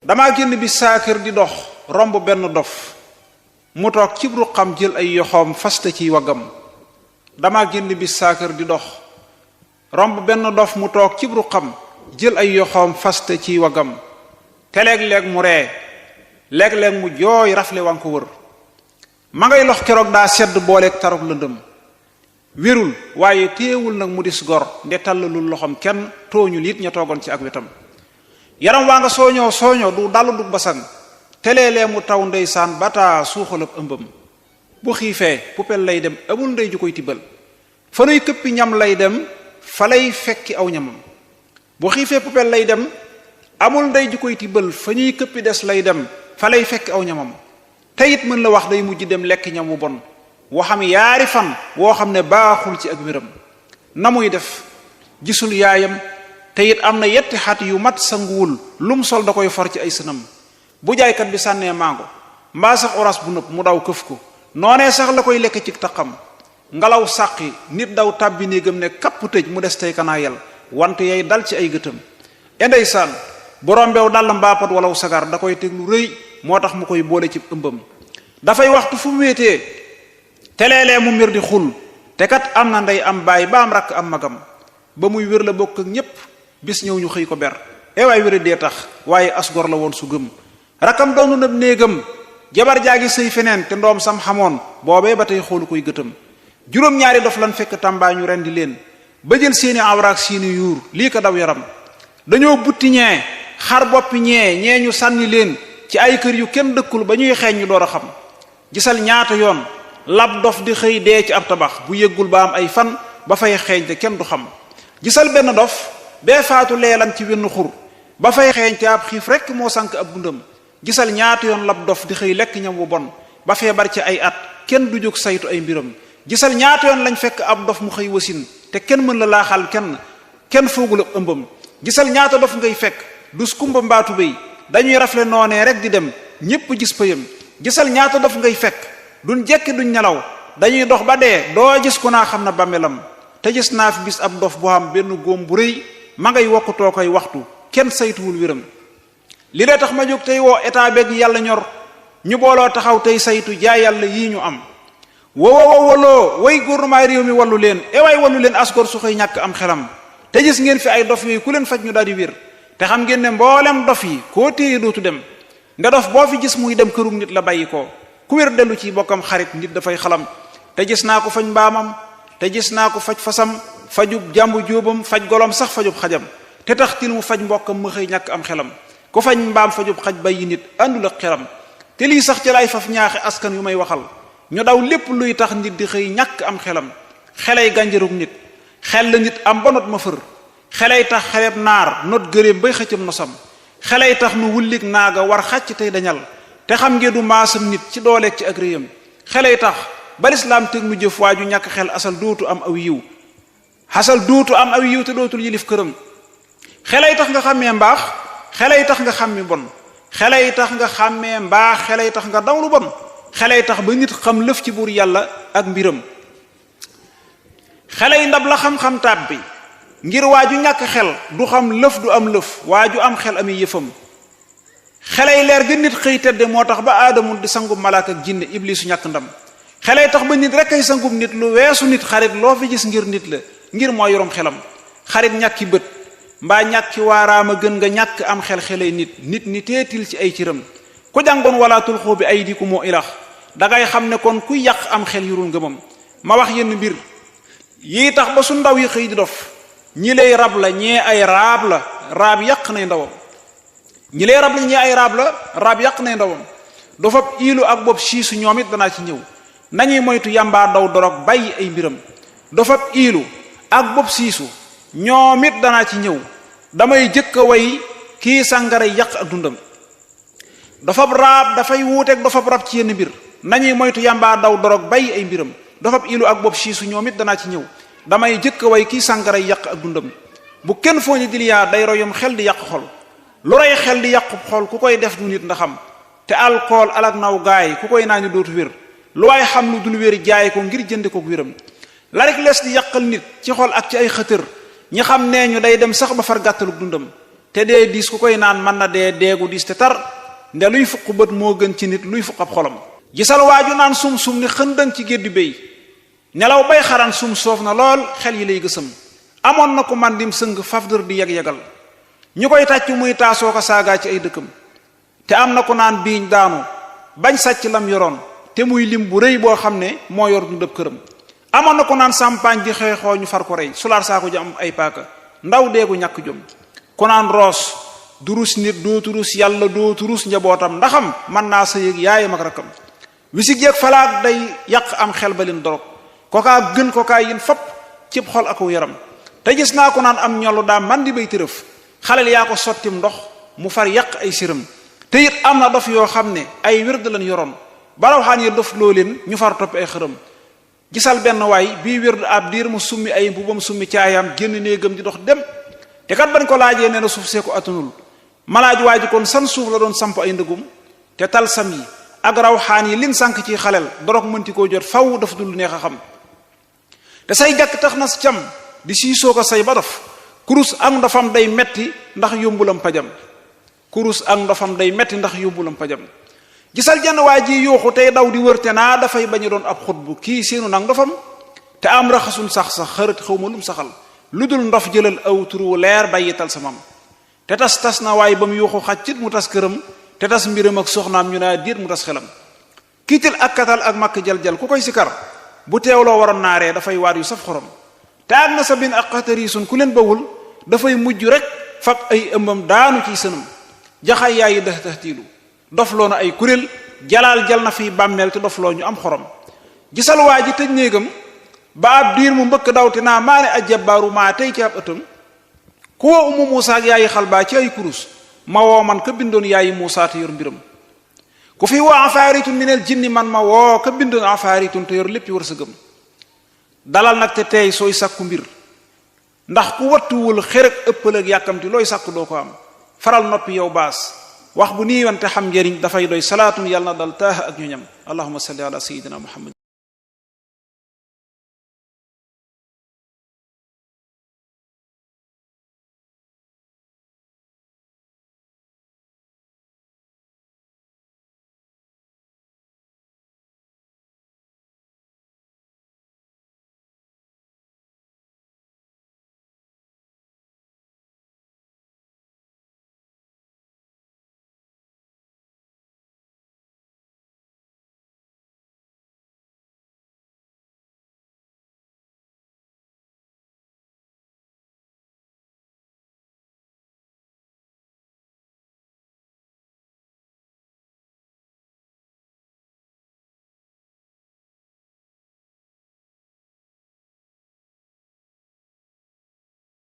damaa génn bi saa kër di dox romb benn dof mu toog ci ruqam jël ay yoxoom faste ci waggam. damaa génn bi saa kër di dox romb benn dof mu toog ci ruqam jël ay yoxoom faste ci waggam. te léeg-léeg mu ree léeg-léeg mu jooy rafle wan ko wër. ma ngay lox keroog daa sedd booleeg tarug lëndëm. wérul waaye téewul nag mu dis gor nde tàllalul loxom kenn tooñul it ña toogoon ci ak wetam. yaram waa nga sooñoo du dallu du basan teleelee mu taw ndeysaan bataa suuxalab ëmbam. bu xiifee pupel lay dem amul ndey ju koy tibbal fa nuy këppi ñam lay dem fa lay fekki aw ñamam. bu xiifee pupel lay dem amul ndey ju koy tibbal fa ñuy këppi des lay dem fa lay fekki aw ñamam. te it mën la wax day mujj dem lekk ñam wu bon waxam yaari fan woo xam ne baaxul ci ak wéram. na muy def gisul yaayam te it am na yetti xat yu mat sanguwul lum sol da koy for ci ay sënam. bu jaaykat bi sànnee mango mbaa sax oras bu nëpp mu daw këf ko noonee sax la koy lekk ci taqam. ngelaw sàqi nit daw tàbbi néegam ne kapp tëj mu des tey kanaa yel wante yay dal ci ay gëtam. ndeysaan borom beew dal mbaapat walaw sagar da koy teg lu rëy moo tax mu koy boole ci ëmbam. dafay waxtu fu mu wéetee teleelee mu mbir di xul te kat am na ndey am baay ba am rakk am magam. ba muy wér la bokk ak ñépp bis ñëw ñu xëy ko ber ewaay wéra dee tax waaye asgor la woon su gëm. rakkam doonu nab néegam jabar jaagi sëy feneen te ndoom sam xamoon boobee ba tey xoolu koy gëtam. juróom-ñaari dof lan fekk tàmbaa ñu rendi leen ba jël seeni awraak seeni yuur lii ko daw yaram. dañoo butti ñee xar boppi ñee ñu sànni leen ci ay kër yu kenn dëkkul ba ñuy xeeñ ñu door a xam. gisal ñaata yoon lab dof di xëy dee ci ab tabax bu yëggul ba am ay fan ba fay xeeñ te kenn du xam. gisal benn dof bee faatu leelam ci wenn xur ba fay xeeñ te ab xiif rekk moo sànk ab dundam. gisal ñaata yoon lab dof di xëy lekk ñam wu bon ba feebar ci ay at kenn du jóg saytu ay mbiram. gisal ñaata yoon lañ fekk ab dof mu xëy wasin te kenn mën la laaxal kenn foogul ab ëmbam. gisal ñaata dof ngay fekk dus kumba mbaatu béy dañuy rafle noonee rek di dem ñépp gis pëyam. gisal ñaata dof ngay fekk duñ jekki duñ nelaw dañuy dox ba dee doo gis ku naa xam na bàmmeelam. te gis naa fi bis ab dof boo xam benn góom bu rëy ma ngay wokkutoo koy waxtu kenn saytuwul wéram. li dee tax ma jóg tey woo état beeg yàlla ñor ñu booloo taxaw tey saytu jaay yàlla yii ñu am. wowowowoloo way gouvernement réew mi wallu leen ewaay wallu leen asgor su xëy ñàkk am xelam. te gis ngeen fi ay dof yooyu ku leen faj ñu daal di wér te xam ngeen ne mboolem dof yi koo téye dootu dem. nde dof boo fi gis muy dem kërum nit la bàyyi ko ku wér dellu ci bokkam xarit nit dafay xalam. te gis naa ko fañ mbaamam te gis naa ko faj fasam fajub jàmbu jóobam faj golom sax fajub xajam te tax til mu faj mbokkam ma xëy ñàkk am xelam. ku fañ mbaam fajub xaj bàyyi nit àndul ak xelam. te lii sax ci lay faf ñaaxe askan yu may waxal ñu daw lépp luy tax nit di xëy ñàkk am xelam. xelay gànjarug nit xel la nit am ba not ma fër xelay tax xeleb naar not gëréem bay xëccam nosam. xelay tax nu wullik naaga war xàcc tey dañal te xam ngeen du maasam nit ci dooleeg ci ak réyam. xelay tax ba lislaam teg nu jëf waa ju ñàkk xel asal dootu am aw yiw te dootul yilif këram. xelay tax nga xàmmee mbaax xelay tax nga xàmmi bon xelay tax nga xàmmee mbaax xelay tax nga daw lu bon xelay tax ba nit xam lëf ci buur yàlla ak mbiram. xelay ndab la xam-xam taab bi ngir waa ju ñàkk xel du xam lëf du am lëf waa ju am xel ami yëfam. xelay leer gi nit xëy tedde moo tax ba aadamu di sangub malaaka ak jinne iblisu ñàkk ndam. xelay tax ba nit rek ay sangub nit lu weesu nit xarit loo fi gis ngir nit la ngir moo yoroom xelam. xarit ñàkki bët mbaa ñàkki waaraama gën nga ñàkk am xelay nit ni teetil ci ay cëram. ku jàngoon wala tulxoo bi ay diku moo ilax dangay xam ne kon ku yàq am xel yurul ngëmam. ma wax yenn mbir yii tax ba su ndaw yi xëy di dof ñi lay rab la ñee ay raab la raab yàq nay ndawam. ñi lay rab la ñee ay raab la raab yàq nay ndawam. dofab iilu ak bopp siisu ñoom it danaa ci ñëw nañuy moytu yàmbaa daw dorog bàyyi ay mbiram. dofab iilu ak bopp siisu ñoom it danaa ci ñëw damay jëkk a way kii sàngara yàq ak dundam. dofab raab dafay wuuteeg dofab rab ci yenn mbir nañuy moytu yàmbaa daw dorog bàyyi ay mbiram. dofab iilu ak bopp siisu ñoom it danaa ci ñëw damay jëkk a way kii sàngara yàq ak dundam. bu kenn fooñi diliyaa day royum xel di yàq xol lu rey xel di yàqub xol ku koy def du nit ndaxam. te alcool alak naw gaay ku koy naani dootu wér lu waay xam lu dul wér jaay ko ngir jënde ko wéram. la rek lees di yàqal nit ci xol ak ci ay xëtër ñi xam nee ñu day dem sax ba far gàttaluk dundam. te dee diis ku koy naan mën na dee deegu diis te tar nde luy fuq bët moo gën ci nit luy fuq ab xolam gisal waaju naan sum-sum ni xëndang ci géddi béy nelaw bay xaran sum soof na lool xel yi lay gësam amoon na ko man dim sëng fafdër di yeg-yegal ñu koy tàcc muy taasoo ko saagaa ci ay dëkkam te am na ko naan biiñ daanu bañ sàcc lam yoroon te muy lim bu rëy boo xam ne moo yor du dëb këram amoon na ko naan sampaañ di xeexoo ñu far ko rey sulaar saako ji am ay paaka ndaw deegu ñàkk jom ku naan roos du rus nit dootu rus yàlla dootu rus njabootam ndaxam mën naa sa yëg yaayam ak rakkam wisig yeeg falaat day yàq am xel ba leen dorog kokaa gën kokaa yin fop cib xol aku yaram te gis naa ko naan am ñollu daa man di bay tërëf xalel yaa ko sottim ndox mu far yàq ay siram te it am na dof yoo xam ne ay wérd lañ yoroon baraw xaan ya dof loo leen ñu far topp ay xërëm gisal benn waay bii wérd ab diir mu summi ay mbubam summi caayam génn néegam di dox dem te kat bañ ko laajee nee na suuf see ko atunul malaaj waa ji kon san suuf la doon samp ay ndëgum te tal sam yi ak raw xaan yi lin sànk ci xalel dorog mënti koo jot faw daf dul neex a xam te say jàkk tax na cam di siisoo ko say ba dof kurus ak ndofam day metti ndax yómbulam pajam kurus ak ndofam day metti ndax yóbbulam pajam gisal jenn waa ji yuuxu tey daw di wërte naa dafay bañu doon ab xutbu kii seenu nag ndofam te am raxasul sax xërët xaw ma lum saxal lu dul ndof jëlal aw turu leer bàyyital samam te tas na waaye ba mu yuuxu xaccit mu tas këram te tas mbiram ak soxnaam ñu naa diit mu tas xelam kiitil ak katal ak makk jal-jal ku koy sikar bu teewloo waroon naaree dafay waar yu saf xorom te ak na sa bin ak xatariisun ku leen bawul dafay mujj rek fab ay ëmbam daanu ciy sënam jaxay yaayi dëx taxtiilu dofloo na ay kuréel jalaal jal na fiy bàmmeel te dofloo ñu am xorom gisal waa ji tëj néegam ba ab diir mu mbëkk dawte naa maane ajjabaaru maa tey ci ab ëttam ku woo umu Muusaa ak yaayi xalbaa ci ay kurus ma woo man ka bindoon yaayi Muusaa te yor mbiram ku fi woo afaaritun minel jinni man ma woo ka bindoon afaaritun te yor lépp war sa gëm dalal nag te tey sooy sàkku mbir ndax ku wattuwul xërëg ëppal ak yàkkamti looy sàkku doo ko am faral noppi yow baas wax bu nii wante xam njëriñ dafay doy salaatun yàlla na dal taax ak ñu ñam allahumma salli ala sayyidina muhammad